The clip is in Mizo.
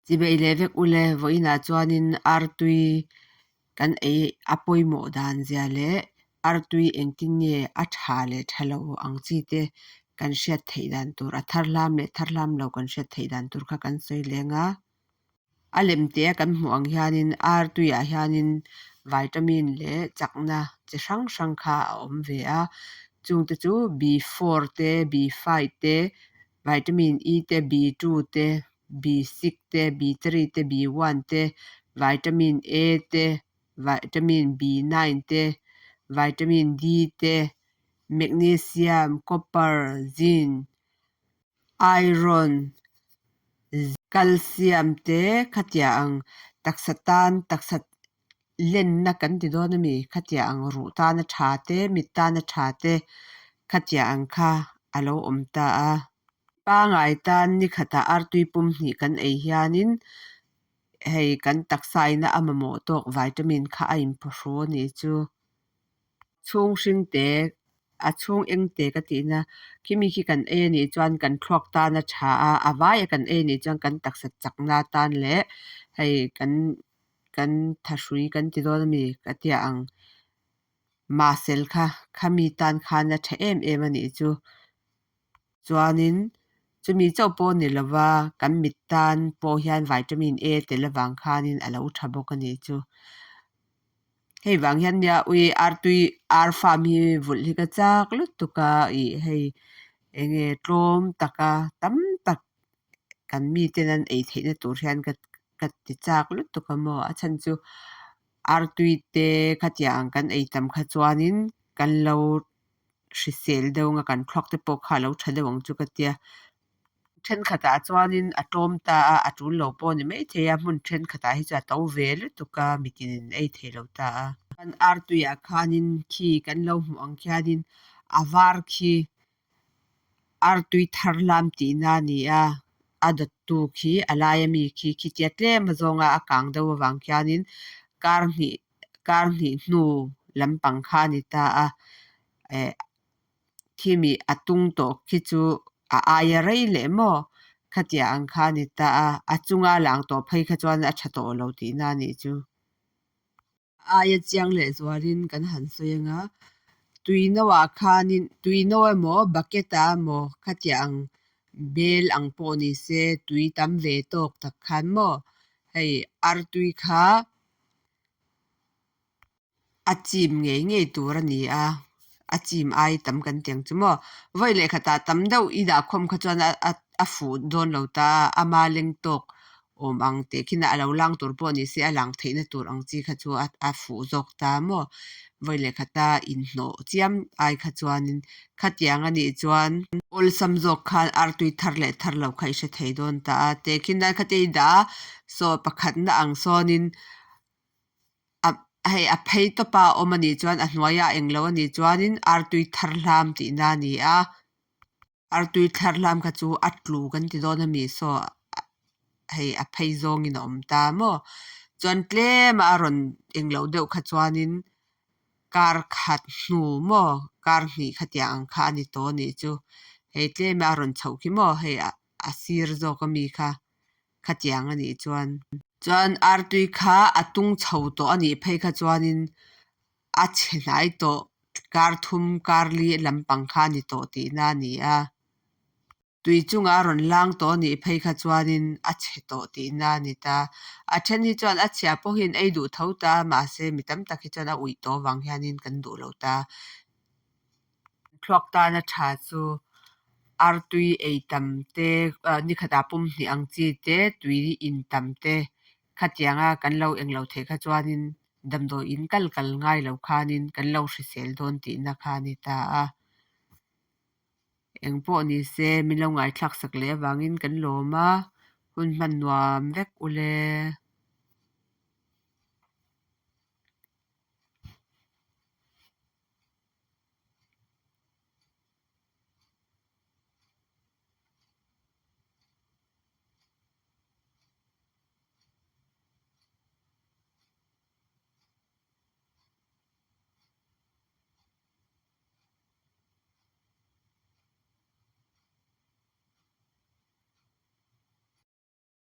Chibeih leh vek ule vawiinah chuanin artui kan ei a pawimawh dan zia leh artui engtin nge a tha leh tha lo ang chi te kan hriat theih dan tur a thar hlam leh thar hlam lo kan hriat theih dan tur kha kan sawi leng a. A lem te a kan hmuh ang hianin artuiah hianin vitamin leh chakna chi hrang hrang kha a awm ve a chungte chu B four te B five te vitamin E te B two te B six te B three te B one te vitamin A te vitamin B nine te vitamin D te magnesium copper zinc iron calcium te khatia ang taksa tan taksa lenna kan ti dawn a mi khatia ang ruh tana tha te mit tana tha te khatia ang kha a lo awm ta a. Pangai tan ni khatah artui pum hnih kan ei hianin hei kan taksa ina a mamawh tawk vitamin kha a inphawhru a nih chu. Chhung hring te a chhung eng te ka tihna khimi khi kan ei a nih chuan kan thluak tan a tha a, a vai a kan ei a nih chuan kan taksa chakna atan leh hei kan kan thahrui kan ti dawn a mi ka tia ang mahsel kha khami tan khan a tha em em a nih chu. Chuanin chumi chauh pawh ni lova kan mit tan pawh hian vitamin A tel avang khanin a lo tha bawk a nih chu. Hei vang hian nia ui artui ar farm hi vulh hi ka chak lutuk a ih hei eng nge tlawm taka tam tak kan miten an ei theihna tur hian ka ka ti chak lutuk a maw a chhan chu artui te khatiang ang kan ei tam kha chuanin kan lo hrisel deuh anga kan thluak te pawh kha a lo tha deuh ang chu ka tia. Thenkhatah chuanin a tlawm ta a, a tul lo pawh a ni maithei a, hmun thenkhatah hi chuan a to ve lutuk a, mitin in ei thei lo ta a. Kan artuiah khanin khi kan lo hmuh ang khianin a var khi artui thar lam tihna a ni a, a dawttu khi a laia mi khi khitia tlem a zawnga a kang deuh avang khianin kar hnih kar hnih hnu lampang kha a ni ta a eh khimi a tung tawh khi chu a aia rei leh maw khatia ang kha a ni ta a a chunga lang tawh phei kha chuan a tha tawh lo tihna a nih chu. A aia chiang leh zualin kan han sawi anga tui no ah khanin tui no emaw bucket ah emaw khatia ang bel ang pawh ni se tui tam ve tawk tak khan maw hei artui kha A chim ngei ngei tur a ni a, a chim ai tam kan ti ang chu maw. Vawi leh khatah tam deuh i dah khawm kha chuan a a fuh dawn lo ta a, ama leng tawk awm ang teh khin a, a lo lang tur pawh ni se a lang theihna tur ang chi kha chu a a fuh zawk ta maw. Vawi leh khata inhnawh chiam ai kha chuanin khatiang a nih chuan awlsam zawk khan artui thar leh thar lo kha i hre thei dawn ta a, teh khin nan khatia i dah a, saw pakhatna ang sawnin A hei a phei tawp a awm anih chuan a hnuaiah englo anih chuanin artui thar hlam tihna a ni a artui thar hlam kha chu a tlu kan ti dawn ami saw hei a phei zawngin a awm ta maw chuan tlem a rawn englo deuh kha chuanin kar khat hnu maw kar hnih khatiang ang kha a ni tawh anih chu hei tlem a rawn chhoh khi maw hei a sir zawk ami kha. Khatiang a nih chuan. Chuan artui kha a tung chho tawh a nih phei kha chuanin a chhe hnai tawh kar thum kar li lampang kha a ni tawh tihna a ni a. Tui chunga a rawn lang tawh a nih phei kha chuanin a chhe tawh tihna a ni ta. A then hi chuan a chhia pawhin ei duh tho ta mahse mi tam tak hi chuan a uih tawh avang hianin kan duh lo ta. Thluak tana tha chu artui ei tam te ni khatah pum hnih ang chi te tui in tam te khatianga kan lo englo theih kha chuanin damdawi in kal kal ngai lo khanin kan lo hrisel dawn tihna kha a ni ta a. Engpawh ni se min lo ngaithlak sak leh avangin kan lawm a, hun hman nuam vek ule.